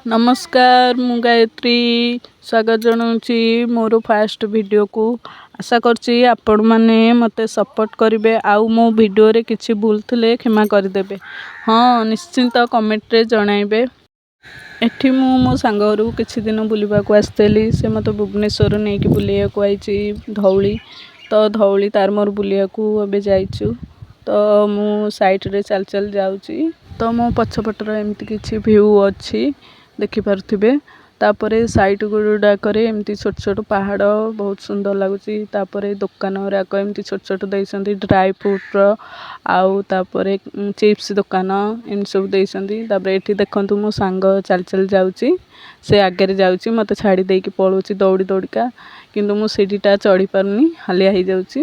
ନମସ୍କାର, ମୁଁ ଗାୟତ୍ରୀ ସ୍ୱାଗତ ଜଣାଉଛି ମୋର ଫାଷ୍ଟ ଭିଡ଼ିଓକୁ। ଆଶା କରୁଛି ଆପଣମାନେ ମୋତେ ସପୋର୍ଟ କରିବେ ଆଉ ମୋ ଭିଡ଼ିଓରେ କିଛି ଭୁଲ ଥିଲେ କ୍ଷମା କରିଦେବେ। ହଁ, ନିଶ୍ଚିନ୍ତ କମେଣ୍ଟରେ ଜଣାଇବେ। ଏଠି ମୁଁ ମୋ ସାଙ୍ଗ ଘରକୁ କିଛି ଦିନ ବୁଲିବାକୁ ଆସିଥିଲି। ସେ ମୋତେ ଭୁବନେଶ୍ୱର ନେଇକି ବୁଲିବାକୁ ଆଇଛି ଧଉଳି। ତ ଧଉଳି ତାର ମୋର ବୁଲିବାକୁ ଏବେ ଯାଇଛୁ। ତ ମୁଁ ସାଇଡ଼ରେ ଚାଲି ଚାଲି ଯାଉଛି, ତ ମୋ ପଛପଟର ଏମିତି କିଛି ଭ୍ୟୁ ଅଛି, ଦେଖିପାରୁଥିବେ। ତାପରେ ସାଇଡ଼ ଗୁଡ଼ାକରେ ଏମିତି ଛୋଟ ଛୋଟ ପାହାଡ଼, ବହୁତ ସୁନ୍ଦର ଲାଗୁଛି। ତାପରେ ଦୋକାନ ଗୁରାକ ଏମିତି ଛୋଟ ଛୋଟ ଦେଇଛନ୍ତି, ଡ୍ରାଏ ଫ୍ରୁଟ୍ର ଆଉ ତାପରେ ଚିପ୍ସ ଦୋକାନ ଏମିତି ସବୁ ଦେଇଛନ୍ତି। ତାପରେ ଏଠି ଦେଖନ୍ତୁ, ମୋ ସାଙ୍ଗ ଚାଲି ଚାଲି ଯାଉଛି। ସେ ଆଗରେ ଯାଉଛି, ମୋତେ ଛାଡ଼ି ଦେଇକି ପଳାଉଛି ଦୌଡ଼ି ଦୌଡ଼ିକା। କିନ୍ତୁ ମୁଁ ସିଡ଼ିଟା ଚଢ଼ି ପାରୁନି, ହାଲିଆ ହେଇଯାଉଛି।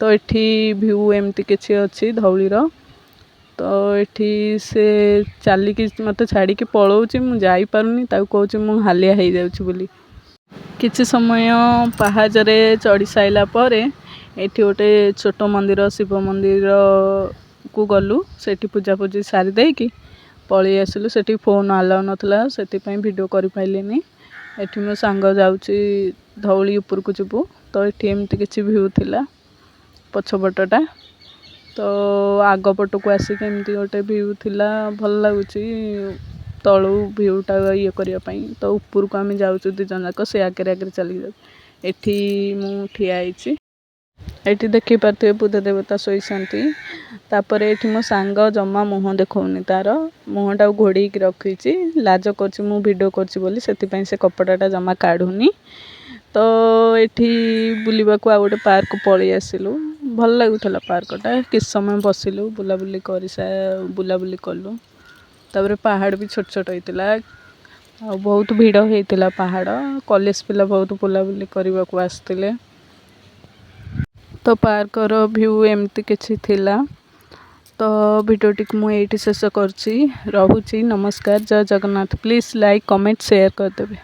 ତ ଏଠି ଭ୍ୟୁ ଏମିତି କିଛି ଅଛି ଧଉଳିର। ତ ଏଠି ସେ ଚାଲିକି ମୋତେ ଛାଡ଼ିକି ପଳାଉଛି, ମୁଁ ଯାଇପାରୁନି। ତାକୁ କହୁଛି ମୁଁ ହାଲିଆ ହେଇଯାଉଛି ବୋଲି। କିଛି ସମୟ ପାହାଚରେ ଚଢ଼ି ସାରିଲା ପରେ ଏଠି ଗୋଟେ ଛୋଟ ମନ୍ଦିର, ଶିବ ମନ୍ଦିରକୁ ଗଲୁ। ସେଠି ପୂଜାପୂଜି ସାରି ଦେଇକି ପଳେଇ ଆସିଲୁ। ସେଠି ଫୋନ୍ ଆଲାଉ ନଥିଲା, ସେଥିପାଇଁ ଭିଡ଼ିଓ କରିପାରିଲିନି। ଏଠି ମୋ ସାଙ୍ଗ ଯାଉଛି, ଧଉଳି ଉପରକୁ ଯିବୁ। ତ ଏଠି ଏମିତି କିଛି ଭ୍ୟୁ ଥିଲା ପଛପଟଟା। ତ ଆଗ ପଟକୁ ଆସିକି ଏମିତି ଗୋଟେ ଭ୍ୟୁ ଥିଲା। ଭଲ ଲାଗୁଛି ତଳୁ ଭ୍ୟୁଟା ଇଏ କରିବା ପାଇଁ। ତ ଉପରକୁ ଆମେ ଯାଉଛୁ ଦୁଇ ଜଣ ଯାକ। ସେ ଆଗରେ ଆଗରେ ଚାଲିକି ଯାଉଛି, ଏଠି ମୁଁ ଠିଆ ହେଇଛି। ଏଠି ଦେଖିପାରୁଥିବେ, ବୁଦ୍ଧ ଦେବତା ଶୋଇଛନ୍ତି। ତାପରେ ଏଠି ମୋ ସାଙ୍ଗ ଜମା ମୁହଁ ଦେଖାଉନି, ତାର ମୁହଁଟାକୁ ଘୋଡ଼େଇକି ରଖିଛି। ଲାଜ କରୁଛି ମୁଁ ଭିଡ଼ିଓ କରୁଛି ବୋଲି, ସେଥିପାଇଁ ସେ କପଡ଼ାଟା ଜମା କାଢ଼ୁନି। ତ ଏଠି ବୁଲିବାକୁ ଆଉ ଗୋଟେ ପାର୍କ ପଳେଇ ଆସିଲୁ। ଭଲ ଲାଗୁଥିଲା ପାର୍କଟା। କିଛି ସମୟ ବସିଲୁ, ବୁଲାବୁଲି କଲୁ। ତାପରେ ପାହାଡ଼ ବି ଛୋଟ ଛୋଟ ହେଇଥିଲା ଆଉ ବହୁତ ଭିଡ଼ ହେଇଥିଲା ପାହାଡ଼। କଲେଜ ପିଲା ବହୁତ ବୁଲାବୁଲି କରିବାକୁ ଆସିଥିଲେ। ତ ପାର୍କର ଭ୍ୟୁ ଏମିତି କିଛି ଥିଲା। ତ ଭିଡ଼ିଓଟିକୁ ମୁଁ ଏଇଠି ଶେଷ କରୁଛି। ରହୁଛି, ନମସ୍କାର, ଜୟ Jagannath. Please like, comment, share କରିଦେବେ।